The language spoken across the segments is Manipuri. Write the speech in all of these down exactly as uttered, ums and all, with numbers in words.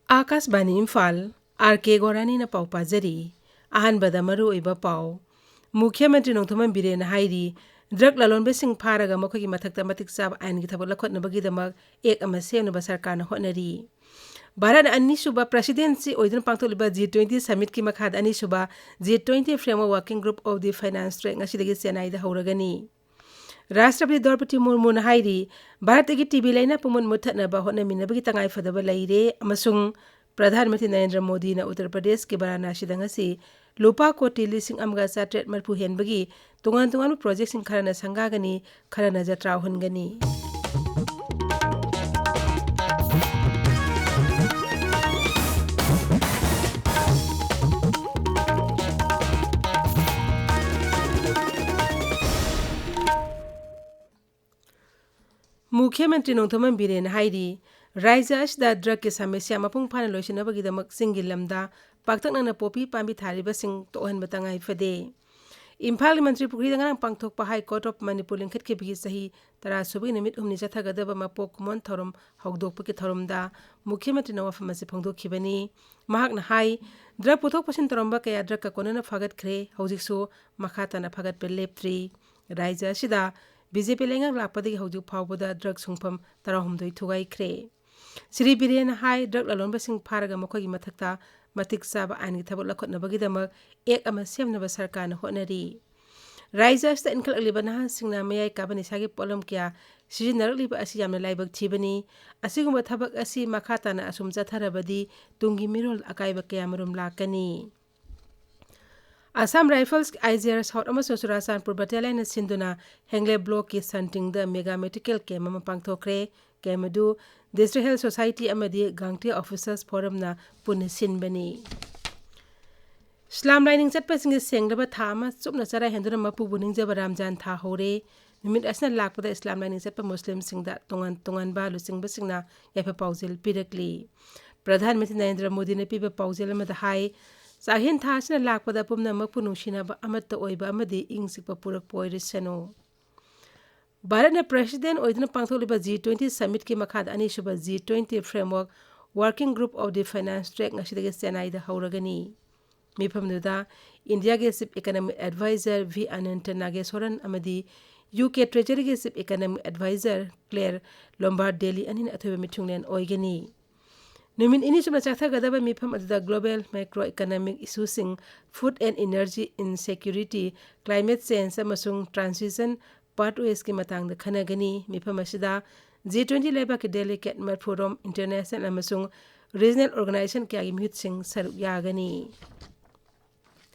ꯑꯥꯀꯥꯁꯕꯥꯅꯤ ꯏꯝꯐꯥꯜ, ꯑꯥꯔ ꯀꯦ ꯒꯣꯔꯥꯅꯤꯅ ꯄꯥꯎ ꯄꯥꯖꯔꯤ꯫ ꯑꯍꯥꯟꯕꯗ ꯃꯔꯨꯑꯣꯏꯕ ꯄꯥꯎ꯫ ꯃꯨꯈ꯭ꯌ ꯃꯟꯇ꯭ꯔꯤ ꯅꯣꯡꯊꯣꯝꯕꯝ ꯕꯤꯔꯦꯟꯅ ꯍꯥꯏꯔꯤ, ꯗ꯭ꯔꯒ ꯂꯂꯣꯟꯕꯁꯤꯡ ꯐꯥꯔꯒ ꯃꯈꯣꯏꯒꯤ ꯃꯊꯛꯇ ꯃꯇꯤꯛ ꯆꯥꯕ ꯑꯥꯏꯟꯒꯤ ꯊꯕꯛ ꯂꯧꯈꯠꯅꯕꯒꯤꯗꯃꯛ ꯑꯦꯛ ꯑꯃ ꯁꯦꯝꯅꯕ ꯁꯔꯀꯥꯔꯅ ꯍꯣꯠꯅꯔꯤ꯫ ꯚꯥꯔꯠꯅ ꯑꯅꯤꯁꯨꯕ ꯄ꯭ꯔꯦꯁꯤꯗꯦꯟꯁꯤ ꯑꯣꯏꯗꯨꯅ ꯄꯥꯡꯊꯣꯛꯂꯤꯕ ꯖꯤ ꯇ꯭ꯋꯦꯟꯇꯤ ꯁꯃꯤꯠꯀꯤ ꯃꯈꯥꯗ ꯑꯅꯤꯁꯨꯕ G twenty Framework Working Group of the Finance Track ꯉꯁꯤꯗꯒꯤ ꯆꯦꯟꯅꯥꯏꯗ ꯍꯧꯔꯒꯅꯤ꯫ ꯔꯥꯁꯇ꯭ꯔꯄꯇꯤ ꯗ꯭ꯔꯧꯄꯗꯤ ꯃꯨꯔꯃꯨꯅ ꯍꯥꯏꯔꯤ, ꯚꯥꯔꯠꯇꯒꯤ ꯇꯤ ꯕꯤ ꯂꯥꯏꯅꯥ ꯄꯨꯝꯃꯣꯟ ꯃꯨꯠꯊꯠꯅꯕ ꯍꯣꯠꯅꯃꯤꯟꯅꯕꯒꯤ ꯇꯉꯥꯏꯐꯗꯕ ꯂꯩꯔꯦ ꯑꯃꯁꯨꯡ ꯄ꯭ꯔꯙꯥꯟ ꯃꯟꯇ꯭ꯔꯤ ꯅꯔꯦꯟꯗ꯭ꯔ ꯃꯣꯗꯤꯅ ꯎꯠꯇꯔ ꯄ꯭ꯔꯗꯦꯁꯀꯤ ꯚꯥꯔꯥꯅꯥꯁꯤꯗ ꯉꯁꯤ ꯂꯨꯄꯥ ꯀꯣꯇꯤ ꯂꯤꯁꯤꯡ ꯑꯃꯒ ꯆꯥꯇ꯭ꯔꯦꯠ ꯃꯔꯤꯐꯨ ꯍꯦꯟꯕꯒꯤ ꯇꯣꯉꯥꯟ ꯇꯣꯉꯥꯟꯕ ꯄ꯭ꯔꯣꯖꯦꯛꯁꯤꯡ ꯈꯔꯅ ꯁꯪꯒꯥꯒꯅꯤ, ꯈꯔꯅ ꯖꯇ꯭ꯔꯥ ꯍꯨꯟꯒꯅꯤ꯫ ꯃꯨꯈ꯭ꯌ ꯃꯟꯇ꯭ꯔꯤ ꯅꯣꯡꯊꯣꯝꯕꯝ ꯕꯤꯔꯦꯟꯅ ꯍꯥꯏꯔꯤ, ꯔꯥꯖ꯭ꯌ ꯑꯁꯤꯗ ꯗ꯭ꯔꯒꯀꯤ ꯁꯃꯁ꯭ꯌꯥ ꯃꯄꯨꯡ ꯐꯥꯅ ꯂꯣꯏꯁꯤꯟꯅꯕꯒꯤꯗꯃꯛ ꯆꯤꯡꯒꯤ ꯂꯝꯗ ꯄꯥꯛꯇꯛꯅꯅ ꯄꯣꯄꯤ ꯄꯥꯝꯕꯤ ꯊꯥꯔꯤꯕꯁꯤꯡ ꯇꯣꯛꯍꯟꯕ ꯇꯉꯥꯏ ꯐꯗꯦ꯫ ꯏꯝꯐꯥꯜꯒꯤ ꯃꯟꯇ꯭ꯔꯤ ꯄꯨꯈ꯭ꯔꯤꯗ ꯉꯔꯥꯡ ꯄꯥꯡꯊꯣꯛꯄ High Court of Manipur ꯂꯤꯡꯈꯠꯈꯤꯕꯒꯤ ꯆꯍꯤ ꯇꯔꯥ ꯁꯨꯕꯒꯤ ꯅꯨꯃꯤꯠ ꯍꯨꯝꯅꯤ ꯆꯠꯊꯒꯗꯕ ꯃꯄꯣꯛ ꯀꯨꯝꯑꯣꯟ ꯊꯧꯔꯝ ꯍꯧꯗꯣꯛꯄꯒꯤ ꯊꯧꯔꯝꯗ ꯃꯨꯈ꯭ꯌ ꯃꯟꯇ꯭ꯔꯤꯅ ꯋꯥꯐꯝ ꯑꯁꯤ ꯐꯣꯡꯗꯣꯛꯈꯤꯕꯅꯤ꯫ ꯃꯍꯥꯛꯅ ꯍꯥꯏ, ꯗ꯭ꯔꯒ ꯄꯨꯊꯣꯛ ꯄꯨꯁꯤꯟ ꯇꯧꯔꯝꯕ ꯀꯌꯥ ꯗ꯭ꯔꯒꯀ ꯀꯣꯟꯅꯅ ꯐꯥꯒꯠꯈ꯭ꯔꯦ꯫ ꯍꯧꯖꯤꯛꯁꯨ ꯃꯈꯥ ꯇꯥꯅ ꯐꯥꯒꯠꯄ ꯂꯦꯞꯇ꯭ꯔꯤ꯫ ꯔꯥꯖ꯭ꯌ ꯑꯁꯤꯗ ꯕꯤ ꯖꯦ ꯄꯤ ꯂꯩꯉꯥꯛ ꯂꯥꯛꯄꯗꯒꯤ ꯍꯧꯖꯤꯛ ꯐꯥꯎꯕꯗ ꯗ꯭ꯔꯒ ꯁꯨꯡꯐꯝ ꯇꯔꯥꯍꯨꯝꯗꯣꯏ ꯊꯨꯒꯥꯏꯈ꯭ꯔꯦ꯫ ꯁ꯭ꯔꯤ ꯕꯤꯔꯦꯟꯅ ꯍꯥꯏ, ꯗ꯭ꯔꯒ ꯂꯂꯣꯟꯕꯁꯤꯡ ꯐꯥꯔꯒ ꯃꯈꯣꯏꯒꯤ ꯃꯊꯛꯇ ꯃꯇꯤꯛ ꯆꯥꯕ ꯑꯥꯏꯟꯒꯤ ꯊꯕꯛ ꯂꯧꯈꯠꯅꯕꯒꯤꯗꯃꯛ ꯑꯦꯛ ꯑꯃ ꯁꯦꯝꯅꯕ ꯁꯔꯀꯥꯔꯅ ꯍꯣꯠꯅꯔꯤ꯫ ꯔꯥꯖ꯭ꯌ ꯑꯁꯤꯗ ꯏꯟꯈꯠꯂꯛꯂꯤꯕ ꯅꯍꯥꯁꯤꯡꯅ ꯃꯌꯥꯏ ꯀꯥꯕ ꯅꯤꯁꯥꯒꯤ ꯄꯣꯠꯂꯝ ꯀꯌꯥ ꯁꯤꯖꯤꯟꯅꯔꯛꯂꯤꯕ ꯑꯁꯤ ꯌꯥꯝꯅ ꯂꯥꯏꯕꯛ ꯊꯤꯕꯅꯤ꯫ ꯑꯁꯤꯒꯨꯝꯕ ꯊꯕꯛ ꯑꯁꯤ ꯃꯈꯥ ꯇꯥꯅ ꯑꯁꯨꯝ ꯆꯠꯊꯔꯕꯗꯤ ꯇꯨꯡꯒꯤ ꯃꯤꯔꯣꯜ ꯑꯀꯥꯏꯕ ꯀꯌꯥꯃꯔꯨꯝ ꯂꯥꯛꯀꯅꯤ꯫ ꯑꯁꯥꯝ ꯔꯥꯏꯐꯜꯁ, ꯑꯥꯏ ꯖꯤ ꯑꯥꯔ South ꯑꯃꯁꯨꯡ ꯆꯨꯔꯥꯆꯥꯟꯄꯨꯔ ꯕꯇꯥꯂꯤꯌꯟꯅ ꯁꯤꯟꯗꯨꯅ ꯍꯦꯡꯂꯦ ꯕ꯭ꯂꯣꯛꯀꯤ ꯁꯟꯇꯤꯡꯗ mega medical camp ꯑꯃ ꯄꯥꯡꯊꯣꯛꯈ꯭ꯔꯦ꯫ Camp ꯑꯗꯨ District Health Society ꯑꯃꯗꯤ ꯒꯥꯡꯇꯦ Officers Forumꯅ ꯄꯨꯟꯅ ꯁꯤꯟꯕꯅꯤ꯫ ꯏꯁꯂꯥꯝ ꯂꯥꯏꯅꯤꯡ ꯆꯠꯄꯁꯤꯡꯒꯤ ꯁꯦꯡꯂꯕ ꯊꯥ ꯑꯃ ꯆꯨꯞꯅ ꯆꯔꯥ ꯍꯦꯟꯗꯨꯅ ꯃꯄꯨꯕꯨ ꯅꯤꯡꯖꯕ ꯔꯝꯖꯥꯟ ꯊꯥ ꯍꯧꯔꯦ꯫ ꯅꯨꯃꯤꯠ ꯑꯁꯤꯅ ꯂꯥꯛꯄꯗ ꯏꯁꯂꯥꯝ ꯂꯥꯏꯅꯤꯡ ꯆꯠꯄ ꯃꯨꯁꯂꯤꯝꯁꯤꯡꯗ ꯇꯣꯉꯥꯟ ꯇꯣꯉꯥꯟꯕ ꯂꯨꯆꯤꯡꯕꯁꯤꯡꯅ ꯌꯥꯏꯐ ꯄꯥꯎꯖꯦꯜ ꯄꯤꯔꯛꯂꯤ꯫ ꯄ꯭ꯔꯙꯥꯟ ꯃꯟꯇ꯭ꯔꯤ ꯅꯔꯦꯟꯗ꯭ꯔ ꯃꯣꯗꯤꯅ ꯄꯤꯕ ꯄꯥꯎꯖꯦꯜ ꯑꯃꯗ ꯍꯥꯏ, ꯆꯥꯛꯍꯦꯟ ꯊꯥ ꯑꯁꯤꯅ ꯂꯥꯛꯄꯗ ꯄꯨꯝꯅꯃꯛꯄꯨ ꯅꯨꯡꯁꯤꯅꯕ, ꯑꯃꯠꯇ ꯑꯣꯏꯕ ꯑꯃꯗꯤ ꯏꯪ ꯆꯤꯛꯄ ꯄꯨꯔꯛꯄ ꯑꯣꯏꯔꯁꯅꯨ꯫ ꯚꯥꯔꯠꯅ ꯄ꯭ꯔꯦꯁꯤꯗꯦꯟ ꯑꯣꯏꯗꯨꯅ ꯄꯥꯡꯊꯣꯛꯂꯤꯕ ꯖꯤ ꯇ꯭ꯋꯦꯟꯇꯤ ꯁꯃꯤꯠꯀꯤ ꯃꯈꯥꯗ ꯑꯅꯤꯁꯨꯕ G twenty Framework Working Group of the Finance Track ꯉꯁꯤꯗꯒꯤ ꯆꯦꯟꯅꯥꯏꯗ ꯍꯧꯔꯒꯅꯤ꯫ ꯃꯤꯐꯝꯗꯨꯗ ꯏꯟꯗꯤꯌꯥꯒꯤ Chief Economic Advisor V Ananta Nageswaran ꯑꯃꯗꯤ U K Treasuryꯒꯤ Chief Economic Advisor Claire Lombardeli ꯑꯅꯤꯅ ꯑꯊꯣꯏꯕ ꯃꯤꯊꯨꯡꯂꯦꯟ ꯑꯣꯏꯒꯅꯤ꯫ ꯅꯨꯃꯤꯠ ꯅꯤꯅꯤ ꯆꯨꯞꯅ ꯆꯠꯊꯒꯗꯕ ꯃꯤꯐꯝ ꯑꯗꯨꯗ global macroeconomic issueꯁꯤꯡ, food and energy insecurity, climate change ꯑꯃꯁꯨꯡ transition pathwaysꯀꯤ ꯃꯇꯥꯡꯗ ꯈꯟꯅꯒꯅꯤ꯫ ꯃꯤꯐꯝ ꯑꯁꯤꯗ G twenty ꯂꯩꯕꯥꯛꯀꯤ delegate ꯃꯔꯤꯐꯨ ꯔꯣꯝ international ꯑꯃꯁꯨꯡ regional organization ꯀꯌꯥꯒꯤ ꯃꯤꯍꯨꯠꯁꯤꯡ ꯁꯔꯨꯛ ꯌꯥꯒꯅꯤ꯫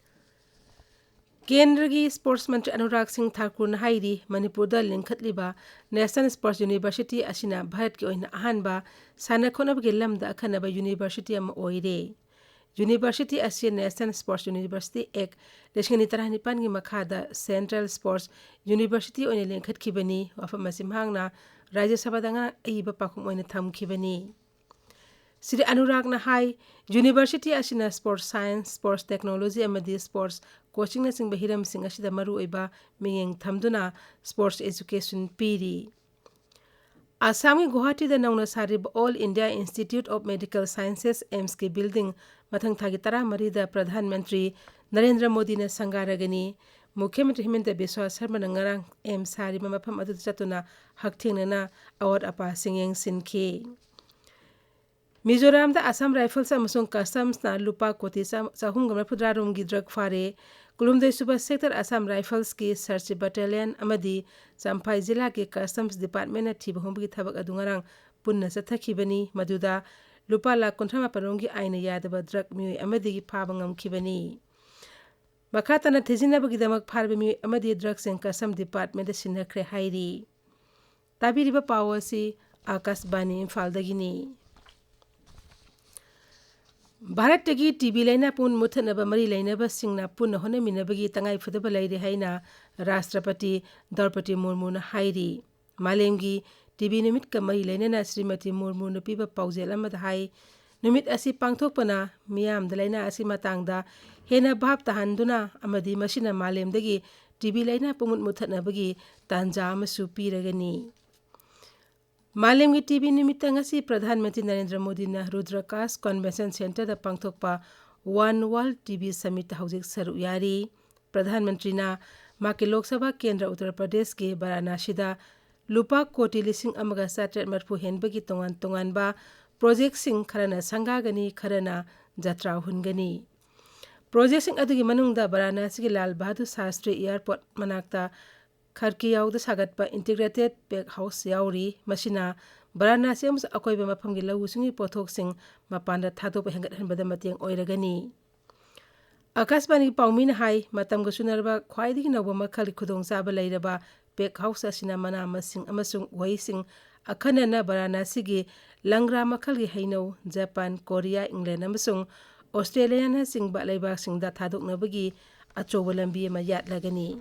ꯀꯦꯟꯗ꯭ꯔꯒꯤ sports ꯃꯟꯇ꯭ꯔꯤ ꯑꯅꯨꯔꯥꯒ ꯁꯤꯡ ꯊꯥꯀꯨꯔꯅ ꯍꯥꯏꯔꯤ, ꯃꯅꯤꯄꯨꯔꯗ ꯂꯤꯡꯈꯠꯂꯤꯕ National Sports University ꯑꯁꯤꯅ ꯚꯥꯔꯠꯀꯤ ꯑꯣꯏꯅ ꯑꯍꯥꯟꯕ ꯁꯥꯟꯅ ꯈꯣꯠꯅꯕꯒꯤ ꯂꯝꯗ ꯑꯈꯟꯅꯕ university ꯑꯃ ꯑꯣꯏꯔꯦ꯫ University ꯑꯁꯤ National Sports University Act ꯂꯤꯁꯤꯡ ꯑꯅꯤ ꯇꯔꯥꯅꯤꯄꯥꯟꯒꯤ ꯃꯈꯥꯗ Central Sports University ꯑꯣꯏꯅ ꯂꯤꯡꯈꯠꯈꯤꯕꯅꯤ꯫ ꯋꯥꯐꯝ ꯑꯁꯤ ꯃꯍꯥꯛꯅ ꯔꯥꯖ꯭ꯌ ꯁꯚꯥꯗ ꯉꯔꯥꯡ ꯑꯏꯕ ꯄꯥꯎꯈꯨꯝ ꯑꯣꯏꯅ ꯊꯝꯈꯤꯕꯅꯤ꯫ ꯁ꯭ꯔꯤ ꯑꯅꯨꯔꯥꯒꯅ ꯍꯥꯏ, university ꯑꯁꯤꯅ sports science, sports technology ꯑꯃꯗꯤ sports coachingꯅꯆꯤꯡꯕ ꯍꯤꯔꯝꯁꯤꯡ ꯑꯁꯤꯗ ꯃꯔꯨꯑꯣꯏꯕ ꯃꯤꯠꯌꯦꯡ ꯊꯝꯗꯨꯅ sports education ꯄꯤꯔꯤ꯫ ꯑꯁꯥꯝꯒꯤ ꯒꯨꯋꯥꯍꯥꯇꯤꯗ ꯅꯧꯅ ꯁꯥꯔꯤꯕ All India Institute of Medical Sciences, AIIMSꯀꯤ building ꯃꯊꯪ ꯊꯥꯒꯤ ꯇꯔꯥꯃꯔꯤꯗ ꯄ꯭ꯔꯙꯥꯟ ꯃꯟꯇ꯭ꯔꯤ ꯅꯔꯦꯟꯗ꯭ꯔ ꯃꯣꯗꯤꯅ ꯁꯪꯒꯥꯔꯒꯅꯤ꯫ ꯃꯨꯈ꯭ꯌ ꯃꯟꯇ꯭ꯔꯤ ꯍꯤꯃꯟꯇ ꯕꯤꯁ꯭ꯋꯥ ꯁꯔꯃꯅ ꯉꯔꯥꯡ AIIMS ꯁꯥꯔꯤꯕ ꯃꯐꯝ ꯑꯗꯨꯗ ꯆꯠꯇꯨꯅ ꯍꯛꯊꯦꯡꯅꯅ ꯑꯋꯥꯠ ꯑꯄꯥꯁꯤꯡ ꯌꯦꯡꯁꯤꯟꯈꯤ꯫ ꯃꯤꯖꯣꯔꯥꯝꯗ Assam Rifles ꯑꯃꯁꯨꯡ Customsꯅ ꯂꯨꯄꯥ ꯀꯣꯇꯤ ꯆꯥ-, ꯆꯍꯨꯝꯒ ꯃꯔꯤꯐꯨꯇꯔꯥ ꯔꯣꯝꯒꯤ drug ꯐꯥꯔꯦ꯫ ꯀꯨꯟꯍꯨꯝꯗꯣꯏ ꯁꯨꯕ Sector Assam Riflesꯀꯤ search battalion ꯑꯃꯗꯤ ꯆꯝꯐꯥꯏ ꯖꯤꯂꯥꯒꯤ Customs Departmentꯅ ꯊꯤꯕ ꯍꯨꯝꯕꯒꯤ ꯊꯕꯛ ꯑꯗꯨ ꯉꯔꯥꯡ ꯄꯨꯟꯅ ꯆꯠꯊꯈꯤꯕꯅꯤ꯫ ꯃꯗꯨꯗ ꯂꯨꯄꯥ ꯂꯥꯈ ꯀꯨꯟꯊ꯭ꯔꯥ ꯃꯥꯄꯟ ꯔꯣꯝꯒꯤ ꯑꯥꯏꯟꯅ ꯌꯥꯗꯕ drug ꯃꯤꯑꯣꯏ ꯑꯃꯗꯒꯤ ꯐꯥꯕ ꯉꯝꯈꯤꯕꯅꯤ꯫ ꯃꯈꯥ ꯇꯥꯅ ꯊꯤꯖꯤꯟꯅꯕꯒꯤꯗꯃꯛ ꯐꯥꯔꯤꯕ ꯃꯤꯑꯣꯏ ꯑꯃꯗꯤ drugꯁꯤꯡ Custom Departmentꯇ ꯁꯤꯟꯅꯈ꯭ꯔꯦ ꯍꯥꯏꯔꯤ꯫ ꯇꯥꯕꯤꯔꯤꯕ ꯄꯥꯎ ꯑꯁꯤ ꯑꯥꯀꯥꯁꯕꯥꯅꯤ ꯏꯝꯐꯥꯜꯗꯒꯤꯅꯤ꯫ ꯚꯥꯔꯠꯇꯒꯤ TB ꯂꯥꯏꯅꯥ ꯄꯨꯝ ꯃꯨꯠꯊꯠꯅꯕ ꯃꯔꯤ ꯂꯩꯅꯕꯁꯤꯡꯅ ꯄꯨꯟꯅ ꯍꯣꯠꯅꯃꯤꯟꯅꯕꯒꯤ ꯇꯉꯥꯏꯐꯗꯕ ꯂꯩꯔꯦ ꯍꯥꯏꯅ ꯔꯥꯁꯇ꯭ꯔꯄꯇꯤ ꯗ꯭ꯔꯧꯄꯗꯤ ꯃꯨꯔꯃꯨꯅ ꯍꯥꯏꯔꯤ꯫ ꯃꯥꯂꯦꯝꯒꯤ TB ꯅꯨꯃꯤꯠꯀ ꯃꯔꯤ ꯂꯩꯅꯅ ꯁ꯭ꯔꯤꯃꯇꯤ ꯃꯨꯔꯃꯨꯅ ꯄꯤꯕ ꯄꯥꯎꯖꯦꯜ ꯑꯃꯗ ꯍꯥꯏ, ꯅꯨꯃꯤꯠ ꯑꯁꯤ ꯄꯥꯡꯊꯣꯛꯄꯅ ꯃꯤꯌꯥꯝꯗ ꯂꯥꯏꯅꯥ ꯑꯁꯤ ꯃꯇꯥꯡꯗ ꯍꯦꯟꯅ ꯚꯥꯞ ꯇꯥꯍꯟꯗꯨꯅ ꯑꯃꯗꯤ ꯃꯁꯤꯅ ꯃꯥꯂꯦꯝꯗꯒꯤ TB ꯂꯥꯏꯅꯥ ꯄꯨꯝꯃꯨꯠ ꯃꯨꯠꯊꯠꯅꯕꯒꯤ ꯇꯥꯟꯖꯥ ꯑꯃꯁꯨ ꯄꯤꯔꯒꯅꯤ꯫ ꯃꯥꯂꯦꯝꯒꯤ ꯇꯤ ꯕꯤ ꯅꯨꯃꯤꯠꯇ ꯉꯁꯤ ꯄ꯭ꯔꯙꯥꯟ ꯃꯟꯇ꯭ꯔꯤ ꯅꯔꯦꯟꯗ꯭ꯔ ꯃꯣꯗꯤꯅ ꯔꯨꯗ꯭ꯔꯀꯥꯁ ꯀꯟꯚꯦꯟꯁꯟ ꯁꯦꯟꯇꯔꯗ ꯄꯥꯡꯊꯣꯛꯄ ꯋꯥꯟ ꯋꯥꯔꯜꯗ ꯇꯤ ꯕꯤ ꯁꯃꯤꯠꯇ ꯍꯧꯖꯤꯛ ꯁꯔꯨꯛ ꯌꯥꯔꯤ꯫ ꯄ꯭ꯔꯙꯥꯟ ꯃꯟꯇ꯭ꯔꯤꯅ ꯃꯍꯥꯛꯀꯤ ꯂꯣꯛ ꯁꯚꯥ ꯀꯦꯟꯗ꯭ꯔ ꯎꯠꯇꯔ ꯄ꯭ꯔꯗꯦꯁꯀꯤ ꯕꯔꯥꯅꯥꯁꯤꯗ ꯂꯨꯄꯥ ꯀꯣꯇꯤ ꯂꯤꯁꯤꯡ ꯑꯃꯒ ꯆꯥꯇ꯭ꯔꯦꯠ ꯃꯔꯤꯐꯨ ꯍꯦꯟꯕꯒꯤ ꯇꯣꯉꯥꯟ ꯇꯣꯉꯥꯟꯕ ꯄ꯭ꯔꯣꯖꯦꯛꯁꯤꯡ, ꯈꯔꯅ ꯁꯪꯒꯥꯒꯅꯤ, ꯈꯔꯅ ꯖꯇ꯭ꯔꯥ ꯍꯨꯟꯒꯅꯤ꯫ ꯄ꯭ꯔꯣꯖꯦꯛꯁꯤꯡ ꯑꯗꯨꯒꯤ ꯃꯅꯨꯡꯗ ꯕꯔꯥꯅꯥꯁꯤꯒꯤ ꯂꯥꯜ ꯕꯍꯥꯗꯨꯔ ꯁꯥꯁꯇ꯭ꯔꯤ ꯑꯦꯌꯔꯄꯣꯔꯠ ꯃꯅꯥꯛꯇ ꯈꯔꯀꯤꯌꯥꯎꯗ ꯁꯥꯒꯠꯄ ꯏꯟꯇꯤꯒ꯭ꯔꯦꯇꯦꯗ ꯄꯦꯛ ꯍꯥꯎꯁ ꯌꯥꯎꯔꯤ꯫ ꯃꯁꯤꯅ ꯕꯔꯥꯅꯥꯁꯤ ꯑꯃꯁꯨꯡ ꯑꯀꯣꯏꯕ ꯃꯐꯝꯒꯤ ꯂꯧꯎ ꯁꯤꯡꯎꯒꯤ ꯄꯣꯠꯊꯣꯛꯁꯤꯡ ꯃꯄꯥꯟꯗ ꯊꯥꯗꯣꯛꯄ ꯍꯦꯟꯒꯠꯍꯟꯕꯗ ꯃꯇꯦꯡ ꯑꯣꯏꯔꯒꯅꯤ꯫ ꯑꯀꯥꯁꯕꯥꯅꯤꯒꯤ ꯄꯥꯎꯃꯤꯅ ꯍꯥꯏ, ꯃꯇꯝꯒ ꯆꯨꯅꯔꯕ ꯈ꯭ꯋꯥꯏꯗꯒꯤ ꯅꯧꯕ ꯃꯈꯜꯒꯤ ꯈꯨꯗꯣꯡꯆꯥꯕ ꯂꯩꯔꯕ ꯄꯦꯛ ꯍꯥꯎꯁ ꯑꯁꯤꯅ ꯃꯅꯥ ꯃꯁꯤꯡ ꯑꯃꯁꯨꯡ ꯎꯍꯩꯁꯤꯡ, ꯑꯈꯟꯅꯅ ꯕꯔꯥꯅꯥꯁꯤꯒꯤ ꯂꯪꯒ꯭ꯔꯥ ꯃꯈꯜꯒꯤ ꯍꯩꯅꯧ, ꯖꯄꯥꯟ, ꯀꯣꯔꯤꯌꯥ, ꯏꯪꯂꯦꯟ ꯑꯃꯁꯨꯡ ꯑꯣꯁꯇ꯭ꯔꯦꯂꯤꯌꯥꯅꯆꯤꯡꯕ ꯂꯩꯕꯥꯛꯁꯤꯡꯗ ꯊꯥꯗꯣꯛꯅꯕꯒꯤ ꯑꯆꯧꯕ ꯂꯝꯕꯤ ꯑꯃ ꯌꯥꯠꯂꯒꯅꯤ꯫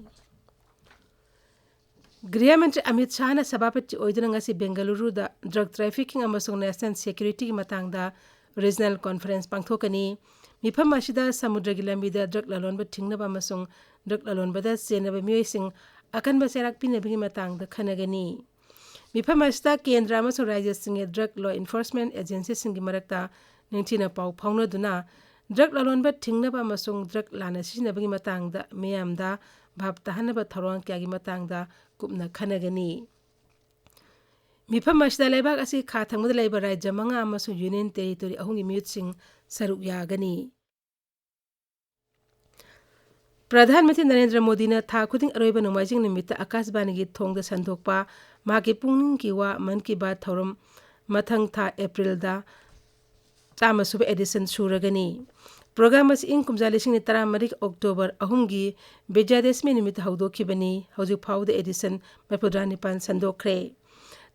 ꯒ꯭ꯔꯤꯍ ꯃꯟꯇ꯭ꯔꯤ ꯑꯃꯤꯠ ꯁꯥꯍꯅ ꯁꯚꯥꯄꯇꯤ ꯑꯣꯏꯗꯨꯅ ꯉꯁꯤ ꯕꯦꯡꯒꯂꯨꯔꯨꯗ ꯗ꯭ꯔꯒ ꯇ꯭ꯔꯥꯐꯤꯀꯤꯡ ꯑꯃꯁꯨꯡ ꯅꯦꯁꯅꯦꯜ ꯁꯦꯀ꯭ꯌꯨꯔꯤꯇꯤꯒꯤ ꯃꯇꯥꯡꯗ ꯔꯤꯖꯅꯦꯜ ꯀꯣꯟꯐꯔꯦꯟꯁ ꯄꯥꯡꯊꯣꯛꯀꯅꯤ꯫ ꯃꯤꯐꯝ ꯑꯁꯤꯗ ꯁꯃꯨꯗ꯭ꯔꯒꯤ ꯂꯝꯕꯤꯗ ꯗ꯭ꯔꯒ ꯂꯂꯣꯟꯕ ꯊꯤꯡꯅꯕ ꯑꯃꯁꯨꯡ ꯗ꯭ꯔꯒ ꯂꯂꯣꯟꯕꯗ ꯆꯦꯟꯅꯕ ꯃꯤꯑꯣꯏꯁꯤꯡ ꯑꯀꯟꯕ ꯆꯩꯔꯥꯛ ꯄꯤꯅꯕꯒꯤ ꯃꯇꯥꯡꯗ ꯈꯟꯅꯒꯅꯤ꯫ ꯃꯤꯐꯝ ꯑꯁꯤꯗ ꯀꯦꯟꯗ꯭ꯔ ꯑꯃꯁꯨꯡ ꯔꯥꯖ꯭ꯌꯁꯤꯡꯒꯤ ꯗ꯭ꯔꯒ ꯂꯣ ꯏꯟꯐꯣꯔꯁꯃꯦꯟ ꯑꯦꯖꯦꯟꯁꯤꯁꯤꯡꯒꯤ ꯃꯔꯛꯇ ꯅꯤꯡꯊꯤꯅ ꯄꯥꯎ ꯐꯥꯎꯅꯗꯨꯅ ꯗ꯭ꯔꯒ ꯂꯂꯣꯟꯕ ꯊꯤꯡꯅꯕ ꯑꯃꯁꯨꯡ ꯗ꯭ꯔꯒ ꯂꯥꯟꯅ ꯁꯤꯖꯤꯟꯅꯕꯒꯤ ꯃꯇꯥꯡꯗ ꯃꯤꯌꯥꯝꯗ ꯚꯥꯞ ꯇꯥꯍꯟꯅꯕ ꯊꯧꯔꯥꯡ ꯀꯌꯥꯒꯤ ꯃꯇꯥꯡꯗ ꯀꯨꯞꯅ ꯈꯟꯅꯒꯅꯤ꯫ ꯃꯤꯐꯝ ꯑꯁꯤꯗ ꯂꯩꯕꯥꯛ ꯑꯁꯤ ꯈꯥ ꯊꯪꯕꯗ ꯂꯩꯕ ꯔꯥꯖ꯭ꯌ ꯃꯉꯥ ꯑꯃꯁꯨꯡ ꯌꯨꯅꯤꯌꯟ ꯇꯦꯔꯤꯇꯣꯔꯤ ꯑꯍꯨꯝꯒꯤ ꯃꯤꯍꯨꯠꯁꯤꯡ ꯁꯔꯨꯛ ꯌꯥꯒꯅꯤ꯫ ꯄ꯭ꯔꯙꯥꯟ ꯃꯟꯇ꯭ꯔꯤ ꯅꯔꯦꯟꯗ꯭ꯔ ꯃꯣꯗꯤꯅ ꯊꯥ ꯈꯨꯗꯤꯡ ꯑꯔꯣꯏꯕ ꯅꯣꯡꯃꯥꯏꯖꯤꯡ ꯅꯨꯃꯤꯠꯇ ꯑꯀꯥꯁꯕꯥꯅꯤꯒꯤ ꯊꯣꯡꯗ ꯁꯟꯗꯣꯛꯄ ꯃꯍꯥꯛꯀꯤ ꯄꯨꯛꯅꯤꯡꯒꯤ ꯋꯥ ꯃꯟ ꯀꯤ ꯕꯥꯠ ꯊꯧꯔꯝ ꯃꯊꯪ ꯊꯥ ꯑꯦꯄ꯭ꯔꯤꯜꯗ ꯆꯥꯝꯃ ꯁꯨꯕ ꯑꯦꯗꯤꯁꯟ ꯁꯨꯔꯒꯅꯤ꯫ ꯄ꯭ꯔꯣꯒ꯭ꯔꯥꯝ ꯑꯁꯤ ꯏꯪ ꯀꯨꯝꯖꯥ ꯂꯤꯁꯤꯡ ꯑꯅꯤ ꯇꯔꯥꯃꯔꯤ ꯑꯣꯛꯇꯣꯕꯔ ꯑꯍꯨꯝꯒꯤ ꯕꯤꯖꯌꯗꯁꯃꯤ ꯅꯨꯃꯤꯠꯇ ꯍꯧꯗꯣꯛꯈꯤꯕꯅꯤ꯫ ꯍꯧꯖꯤꯛ ꯐꯥꯎꯕꯗ ꯑꯦꯗꯤꯁꯟ ꯃꯔꯤꯐꯨꯇꯔꯥ ꯅꯤꯄꯥꯟ ꯁꯟꯗꯣꯛꯈ꯭ꯔꯦ꯫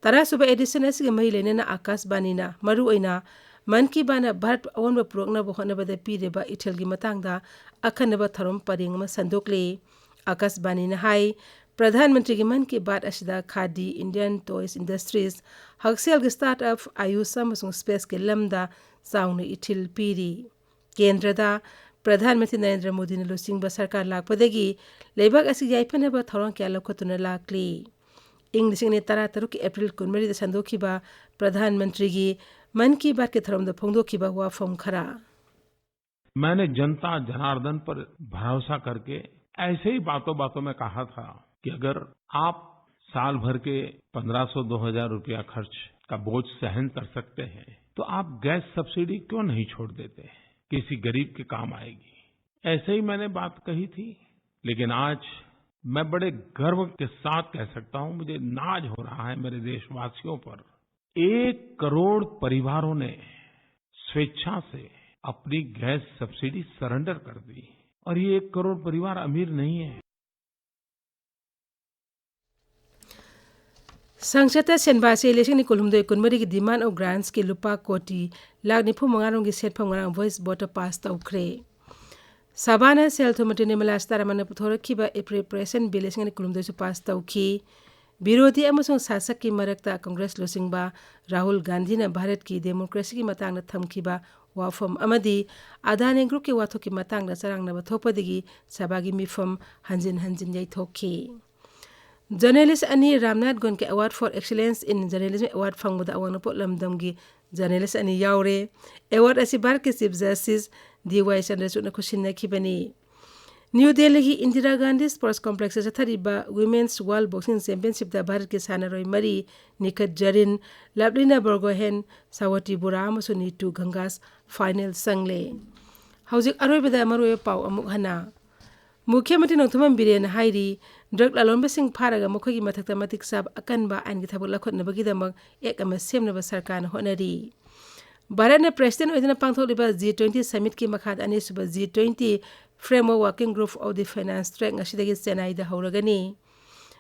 ꯇꯔꯥꯁꯨꯕ ꯑꯦꯗꯤꯁꯟ ꯑꯁꯤꯒ ꯃꯔꯤ ꯂꯩꯅꯅ ꯑꯀꯥꯁꯕꯥꯅꯤꯅ ꯃꯔꯨꯑꯣꯏꯅ ꯃꯟ ꯀꯤ ꯕꯥꯠꯅ ꯚꯥꯔꯠꯄꯨ ꯑꯑꯣꯟꯕ ꯄꯨꯔꯛꯅꯕ ꯍꯣꯠꯅꯕꯗ ꯄꯤꯔꯤꯕ ꯏꯊꯤꯜꯒꯤ ꯃꯇꯥꯡꯗ ꯑꯈꯟꯅꯕ ꯊꯧꯔꯝ ꯄꯔꯦꯡ ꯑꯃ ꯁꯟꯗꯣꯛꯂꯤ꯫ ꯑꯀꯥꯁꯕꯥꯅꯤꯅ ꯍꯥꯏ, ꯄ꯭ꯔꯙꯥꯟ ꯃꯟꯇ꯭ꯔꯤꯒꯤ ꯃꯟ ꯀꯤ ꯕꯥꯠ ꯑꯁꯤꯗ ꯈꯥꯗꯤ, ꯏꯟꯗꯤꯌꯟ ꯇꯣꯏꯁ ꯏꯟꯗꯁꯇ꯭ꯔꯤꯁ, ꯍꯛꯁꯦꯜꯒꯤ ꯁ꯭ꯇꯥꯔꯠ ꯑꯞ, ꯑꯌꯨꯁ ꯑꯃꯁꯨꯡ ꯁ꯭ꯄꯦꯁꯀꯤ ꯂꯝꯗ ꯆꯥꯎꯅ ꯏꯊꯤꯜ ꯄꯤꯔꯤ꯫ ꯀꯦꯟꯗ꯭ꯔꯗ ꯄ꯭ꯔꯙꯥꯟ ꯃꯟꯇ꯭ꯔꯤ ꯅꯔꯦꯟꯗ꯭ꯔ ꯃꯣꯗꯤꯅ ꯂꯨꯆꯤꯡꯕ ꯁꯔꯀꯥꯔ ꯂꯥꯛꯄꯗꯒꯤ ꯂꯩꯕꯥꯛ ꯑꯁꯤ ꯌꯥꯏꯐꯅꯕ ꯊꯧꯔꯥꯡ ꯀꯌꯥ ꯂꯧꯈꯠꯇꯨꯅ ꯂꯥꯛꯂꯤ꯫ ꯏꯪ ꯂꯤꯁꯤꯡ ꯑꯅꯤ ꯇꯔꯥꯇꯔꯨꯛꯀꯤ ꯑꯦꯄ꯭ꯔꯤꯜ ꯀꯨꯟꯃꯔꯤꯗ ꯁꯟꯗꯣꯛꯈꯤꯕ ꯄ꯭ꯔꯙꯥꯟ ꯃꯟꯇ꯭ꯔꯤꯒꯤ ꯃꯟ ꯀꯤ ꯕꯥꯠꯀꯤ ꯊꯧꯔꯝꯗ ꯐꯣꯡꯗꯣꯛꯈꯤꯕ ꯋꯥꯐꯝ ꯈꯔ꯫ मैंने जनता जनार्दन पर भरोसा करके ऐसे ही बातों बातों में कहा था कि अगर आप साल भर के पन्द्रह सौ दो हज़ार रुपया खर्च का बोझ सहन कर सकते हैं तो आप गैस सब्सिडी क्यों नहीं छोड़ देते, किसी गरीब के काम आएगी। ऐसे ही मैंने बात कही थी, लेकिन आज मैं बड़े गर्व के साथ कह सकता हूं, मुझे नाज हो रहा है मेरे देशवासियों पर। एक करोड़ परिवारों ने स्वेच्छा से अपनी गैस सब्सिडी सरेंडर कर दी और ये एक करोड़ परिवार अमीर नहीं है। संसद ꯁꯦꯟꯕꯥꯁꯤ ꯂꯤꯁꯤꯡ ꯑꯅꯤ ꯀꯨꯟꯍꯨꯝꯗꯣꯏ ꯀꯨꯟꯃꯔꯤꯒꯤ demand of grants ꯀꯤ ꯂꯨꯄꯥ ꯀꯣꯇꯤ ꯂꯥꯈ ꯅꯤꯐꯨ ꯃꯉꯥ ꯔꯣꯝꯒꯤ ꯁꯦꯟꯐꯝ ꯉꯔꯥꯡ voice vote ꯇ pass ꯇꯧꯈ꯭ꯔꯦ꯫ ꯁꯚꯥꯅ ꯁꯦꯜ ꯊꯨꯝ ꯃꯟꯇ꯭ꯔꯤ ꯅꯤꯔꯃꯂꯥ ꯁꯤꯇꯥꯔꯥꯃꯟꯅ ꯄꯨꯊꯣꯔꯛꯈꯤꯕ appropriation bill ꯂꯤꯁꯤꯡ ꯑꯅꯤ ꯀꯨꯟꯍꯨꯝꯗꯣꯏꯁꯨ pass ꯇꯧꯈꯤ꯫ ꯕꯤꯔꯣꯙꯤ ꯑꯃꯁꯨꯡ ꯁꯥꯁꯛꯀꯤ ꯃꯔꯛꯇ ꯀꯪꯒ꯭ꯔꯦꯁ ꯂꯨꯆꯤꯡꯕ ꯔꯥꯍꯨꯜ ꯒꯥꯟꯙꯤꯅ ꯚꯥꯔꯠꯀꯤ democracy ꯒꯤ ꯃꯇꯥꯡꯗ ꯊꯝꯈꯤꯕ ꯋꯥꯐꯝ ꯑꯃꯗꯤ ꯑꯗꯥꯅꯤ group ꯀꯤ ꯋꯥꯊꯣꯛꯀꯤ ꯃꯇꯥꯡꯗ ꯆꯔꯥꯡꯅꯕ ꯊꯣꯛꯄꯗꯒꯤ ꯁꯚꯥꯒꯤ ꯃꯤꯐꯝ ꯍꯟꯖꯤꯟ ꯍꯟꯖꯤꯟ ꯌꯩꯊꯣꯛꯈꯤ꯫ Journalist ꯑꯅꯤ Ramnath ꯒꯣꯟꯗꯀꯤ Award for Excellence in Journalism Award ꯐꯪꯕꯗ ꯑꯋꯥꯡ ꯅꯣꯡꯄꯣꯛ ꯂꯝꯗꯝꯒꯤ journalist ꯑꯅꯤ ꯌꯥꯎꯔꯦ꯫ Award ꯑꯁꯤ ꯚꯥꯔꯠꯀꯤ Chief Justice ꯗꯤ ꯋꯥꯏ ꯆꯟꯗ꯭ꯔꯆꯨꯗꯅ ꯈꯨꯠꯁꯤꯟꯅꯈꯤꯕꯅꯤ꯫ ꯅ꯭ꯌꯨ ꯗꯦꯜꯂꯤꯒꯤ ꯏꯟꯗꯤꯔꯥ ꯒꯥꯟꯙꯤ Sports Complex ꯇ ꯆꯠꯊꯔꯤꯕ Women's World Boxing Championship ꯇ ꯚꯥꯔꯠꯀꯤ ꯁꯥꯟꯅꯔꯣꯏ ꯃꯔꯤ, ꯅꯤꯈꯠ ꯖꯔꯤꯟ, ꯂꯚꯂꯤꯅꯥ ꯕꯣꯔꯒꯣꯍꯦꯟ, ꯁꯥꯋꯇꯤ ꯕꯣꯔꯥ ꯑꯃꯁꯨꯡ ꯅꯤꯇꯨ ꯒꯪꯒꯥꯁ final ꯆꯪꯂꯦ꯫ ꯍꯧꯖꯤꯛ ꯑꯔꯣꯏꯕꯗ ꯃꯔꯨꯑꯣꯏꯕ ꯄꯥꯎ ꯑꯃꯨꯛ ꯍꯟꯅ꯫ ꯃꯨꯈ꯭ꯌ ꯃꯟꯇ꯭ꯔꯤ ꯅꯣꯡꯊꯣꯝꯕꯝ ꯕꯤꯔꯦꯟꯅ ꯍꯥꯏꯔꯤ, drug ꯂꯂꯣꯟꯕꯁꯤꯡ ꯐꯥꯔꯒ ꯃꯈꯣꯏꯒꯤ ꯃꯊꯛꯇ ꯃꯇꯤꯛ ꯆꯥꯕ ꯑꯀꯟꯕ ꯑꯥꯏꯟꯒꯤ ꯊꯕꯛ ꯂꯧꯈꯠꯅꯕꯒꯤꯗꯃꯛ act ꯑꯃ ꯁꯦꯝꯅꯕ ꯁꯔꯀꯥꯔꯅ ꯍꯣꯠꯅꯔꯤ꯫ ꯚꯥꯔꯠꯅ president ꯑꯣꯏꯗꯨꯅ ꯄꯥꯡꯊꯣꯛꯂꯤꯕ G twenty summit ꯀꯤ ꯃꯈꯥꯗ ꯑꯅꯤꯁꯨꯕ G twenty Framework Working Group of the Finance Track ꯉꯁꯤꯗꯒꯤ ꯆꯦꯟꯅꯥꯏꯗ ꯍꯧꯔꯒꯅꯤ꯫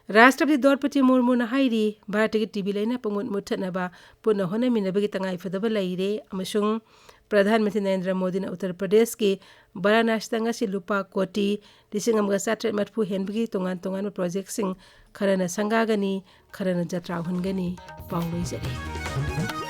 ꯔꯥꯁꯇ꯭ꯔꯄꯇꯤ ꯗ꯭ꯔꯧꯄꯗꯤ ꯃꯨꯔꯃꯨꯅ ꯍꯥꯏꯔꯤ, ꯚꯥꯔꯠꯇꯒꯤ ꯇꯤ ꯕꯤ ꯂꯥꯏꯅꯥ ꯄꯨꯡꯃꯨꯠ ꯃꯨꯠꯊꯠꯅꯕ ꯄꯨꯟꯅ ꯍꯣꯠꯅꯃꯤꯟꯅꯕꯒꯤ ꯇꯉꯥꯏꯐꯗꯕ ꯂꯩꯔꯦ ꯑꯃꯁꯨꯡ ꯄ꯭ꯔꯙꯥꯟ ꯃꯟꯇ꯭ꯔꯤ ꯅꯔꯦꯟꯗ꯭ꯔ ꯃꯣꯗꯤꯅ ꯎꯠꯇꯔ ꯄ꯭ꯔꯗꯦꯁꯀꯤ ꯕꯔꯥꯅꯥꯁꯤꯗ ꯉꯁꯤ ꯂꯨꯄꯥ ꯀꯣꯇꯤ ꯂꯤꯁꯤꯡ ꯑꯃꯒ ꯆꯥꯇ꯭ꯔꯦꯠ ꯃꯔꯤꯐꯨ ꯍꯦꯟꯕꯒꯤ ꯇꯣꯉꯥꯟ ꯇꯣꯉꯥꯟꯕ project ꯁꯤꯡ, ꯈꯔꯅ ꯁꯪꯒꯥꯒꯅꯤ, ꯈꯔꯅ ꯖꯇ꯭ꯔꯥ ꯍꯨꯟꯒꯅꯤ꯫ ꯄꯥꯎ ꯂꯣꯏꯖꯔꯦ꯫